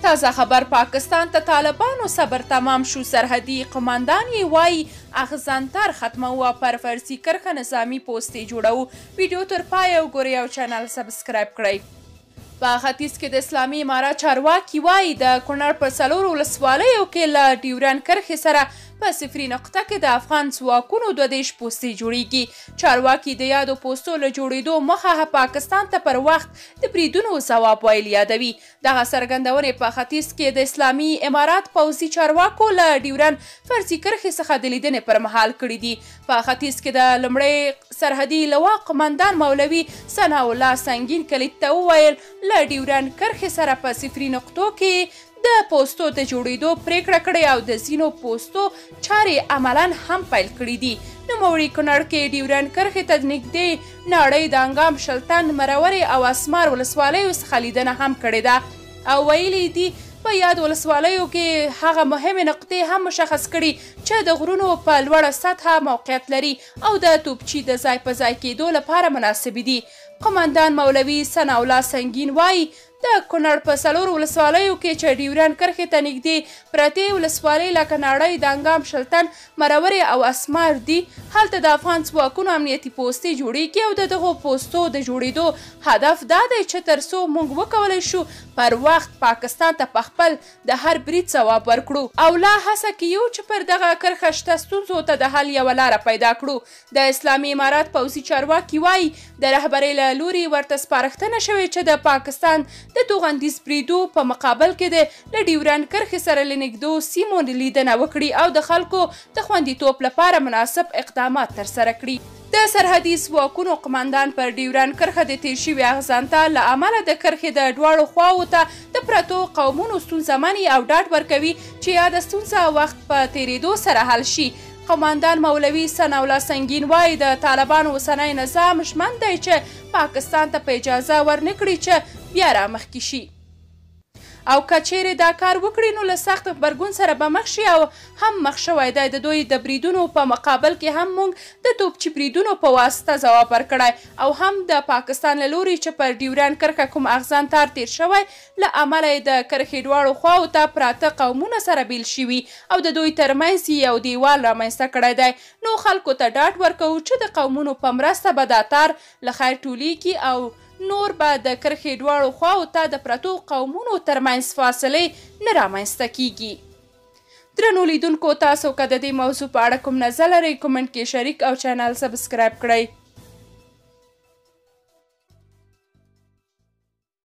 تازه خبر پاکستان ته طالبانو صبر تمام شو، سرحدي قوماندان یې وایي اغزن تار ختموو او پر فرضي کرښه نظامي پوستې جوړوو. ویډیو تر پایه وګورئ او چینل سبسکرایب کړئ. په ختیځ کې د اسلامي امارت چارواکي وایي د کونړ په 4 ولسوالیو کې له ډیورنډ کرښې سره په صفري نقطه کې د افغان ځواکونو 32 پوستې جوړیږي. چارواکي د یادو پوستو له جوړېدو موخه پاکستان ته پر وخت د بریدونو ځواب ویل یادوي. دغه څرګندونې په ختیځ کې د اسلامي امارات پوځي چارواکو له ډیورنډ فرضي کرښې څخه د لیدنې پر مهال کړې دي. په ختیځ کې د لومړۍ سرحدي لوا قوماندان مولوي ثناءالله سنګین کلید ته وویل، له ډیورنډ کرښې سره په صفري نقطو کې د پوستو د جوړېدو پرېکړه کړې او د ځینو پوستو چارې عملاً هم پیل کړې دي. نوموړي کونړ کې ډیورنډ کرښې ته نږدې ناړۍ، دانګام، شلتن، مرورې او اسمار ولسوالیو څخه لیدنه هم کړې ده او ویلي دي په یاد ولسوالیو کې هغه مهمې نقطې هم مشخص کړي چې د غرونو په لوړه سطحه موقعیت لري او د توپچي د ځای په ځای کېدو لپاره مناسبې دي. قوماندان مولوي ثناءالله سنګین وایي د کونړ په 4 ولسوالیو کې چې ډیورنډ کرښې ته نږدې پرتې ولسوالۍ لکه ناړۍ، دانګام، شلتن، مرورې او اسمار دي، هلته د افغان ځواکونو امنیتي پوستې جوړیږي او د دغو پوستو د جوړېدو هدف دا دی چې تر څو موږ وکولی شو پر وخت پاکستان ته په خپل د هر برید ځواب ورکړو او لا هڅه کې یو چې پر دغه کرښه شته ستونزو ته د حل یوه لاره پیدا کړو. د اسلامي امارات پوځي چارواکي وایي د رهبرۍ له لوري ورته سپارښتنه شوې چې د پاکستان د توغندیز بریدو په مقابل کې د له ډیورنډ کرښې سره له نږدو سیمو لیدنه وکړي او د خلکو د خوندیتوب لپاره مناسب اقدامات ترسره کړي. د سرحدي ځواکونو قوماندان پر ډیورنډ کرښه د تیر شوي اغزن تار له امله د کرښې د دواړو خواوو ته د پرتو قومونو ستونزه مني او ډاډ ورکوي چې یاده ستونزه وخت په تیرېدو سره حل شي. قوماندان مولوي ثناءالله سنګین وایي د طالبانو اوسنی نظام ژمن دی چې پاکستان ته په اجازه ورنکړي چې بیا رامخکې شي او که چیرې دا کار وکړي نو له سخت غبرګون سره به مخ شي او هم مخ شوی دی. د دوی د بریدونو په مقابل کې هم موږ د توپچي بریدونو په واسطه ځواب ورکړی او هم د پاکستان له لوري چې پر ډیورنډ کرښه کوم اغزن تار تیر شوی له امله یې د کرښې دواړو خواوو ته پراته قومونه سره بیل شوي او د دوی ترمنځ یې یو دیوال رامنځته کړی دی. نو خلکو ته ډاډ ورکوو چې د قومونو په مرسته به دا تار له خیر ټولیږي او نور به د کرښې دواړو خواوو ته د پرتو قومونو ترمنځ فاصلې نه رامنځته کیږي. درنو لیدونکو، تاسو که د دې موضوع په اړه کوم نظر لرئ کومنټ کې شریک او چینل سبسکرایب کړئ.